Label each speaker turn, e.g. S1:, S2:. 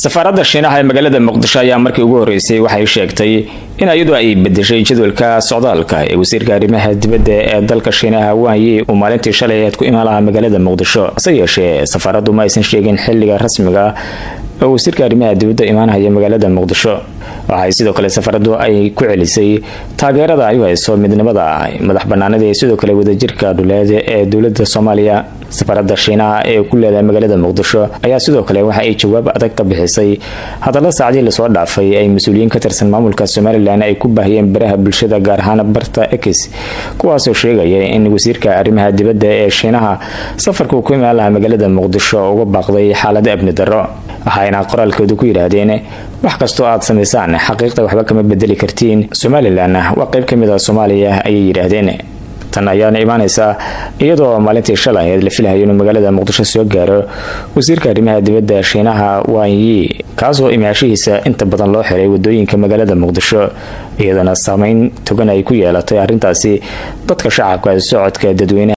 S1: Safaaradda Shiinaha ee magaalada Muqdisho ayaa markii ugu horreysay waxay sheegtay in iyadu ay bedeshay jadwalka socdaalka ee wasiirka arrimaha dibadda ee dalka Shiinaha Wang Yi uu maalintii shalay aad ku imaan lahaa magaalada Muqdisho. Hase yeeshee, safaaraddu ma aysan sheegin xilliga rasmiga oo wasiirka arrimaha dibadda imaanaya magaalada Muqdisho. Waxay sidoo kale safaraddu ay ku celisay taageerada ay u hayso midnimada, madax banaanida iyo sidoo kale wadajirka dhuleed ee dowladda Soomaaliya. Safaradda Shiinaha ee ku leedahay magaalada Muqdisho ayaa sidoo kale waxa ay jawaab adag ka bixisay hadallo saacadii lasoo dhaafay ay mas-uuliyiin ka tirsan maamulka Somaliland ay ku baahiyeen baraha bulshada, gaar ahaan barta X, kuwaasoo sheegaya in wasiirka arrimaha dibadda ee Shiinaha safarka uu ku imaan lahaa magaalada Muqdisho uga baaqday xaalado amni darro. Waxayna qoraalkooda ku yidhaahdeen: "Wax kastoo aad samaysaan, xaqiiqda waxba kama bedeli kartiin. Somaliland waa qayb ka mid ah Soomaaliya," ayay yidhaahdeen. Tan ayaana imaanaysaa iyadoo maalintii shalay la filahayo inuu magaalada Muqdisho soo gaaro wasiirka arrimaha dibadda Shiinaha Wang Yi, kaasoo imaashihiisa inta badan loo xiray wadooyinka magaalada Muqdisho, iyadoona saameyn togan ay ku yeelatay arrintaasi dadka shacabka, socodka dadweynaha.